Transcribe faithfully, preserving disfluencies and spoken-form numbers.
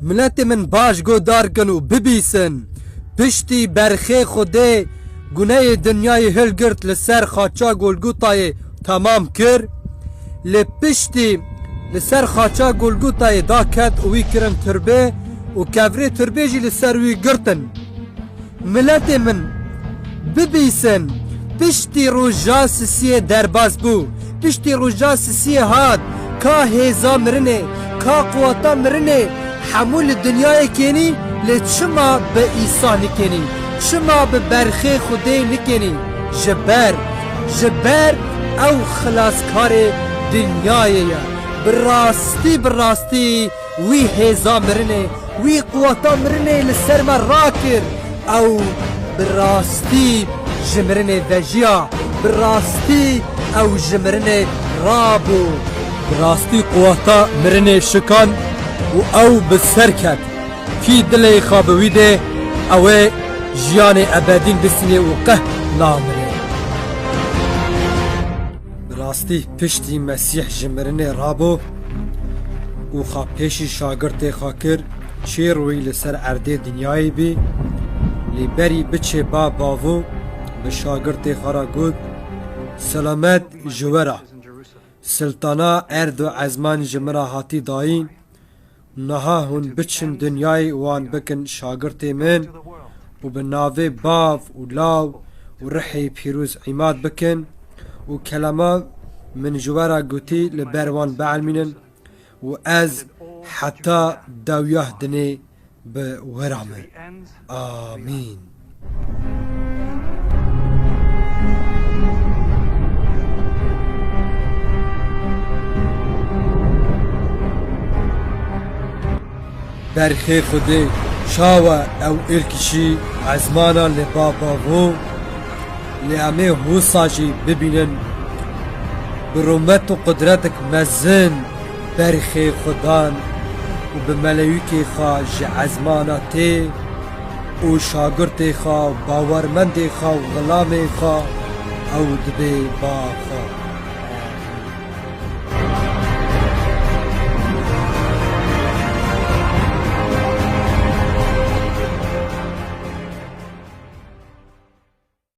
Miletê min baş godar kin û bibîsin. Piştî berxê Xwedê guneyê dinyayê hilgirt li ser xaça Golgotayê temam kir. Lê piştî li ser xaça Golgotayê daket û wî kirin tirbê û kevirê tirbê jî li ser wî girtin. Miletê min, bibîsin, piştî roja sisiyê derbas bû, piştî roja sisiyê hat, ka hêza mirinê, ka quweta mirinê, hemû li dinyayê kênî, lê çima bi Îsa nikênî? Çima bi berxê Xwedê nikênî? Ji ber, ji ber ew xilaskarê dinyayê ye. Bi rastî, bi rastî wî hêza mirinê, wî quweta mirinê li ser me rakir. Ew bi rastî ji mirinê vejiya, bi rastî ew ji mirinê rabû. Bi rastî quweta mirinê şikan û ew bi ser ket. Kî dilê xwe bi wî dê, ew ê jiyanê ebedîn bistînê û qeh namire. Bi rastî piştî Mesîh ji mirinê rabû û xwe pêşî şagirtê xwe kir, çêr wî li ser erdê dinyayê bî, lê berî biçê ba bavû bi şagirtê xwe re got, Selamet ji we re. Siltana erd û ezman ji min re hatî dayîn. Niha hûn biçin dinyayê û wan bikin şagirtê min û bi navê Bav û Law û Rihê Pîroz îmad bikin û kelama min ji we re gotî li ber wan bielmînin û ez heta dawiya dinê bi we re me. Amîn. Berxê Xwedê çawa ew ilk jî ezmana li ba bavû, lê em ê wisa jî bibînin. Bi rûmet û qudretek mezin berxê xwe dan û bi melewîkê xwe ji ezmana tê û şagirtê xwe û bawermendê xwe û xilamê xwe ew dibê ba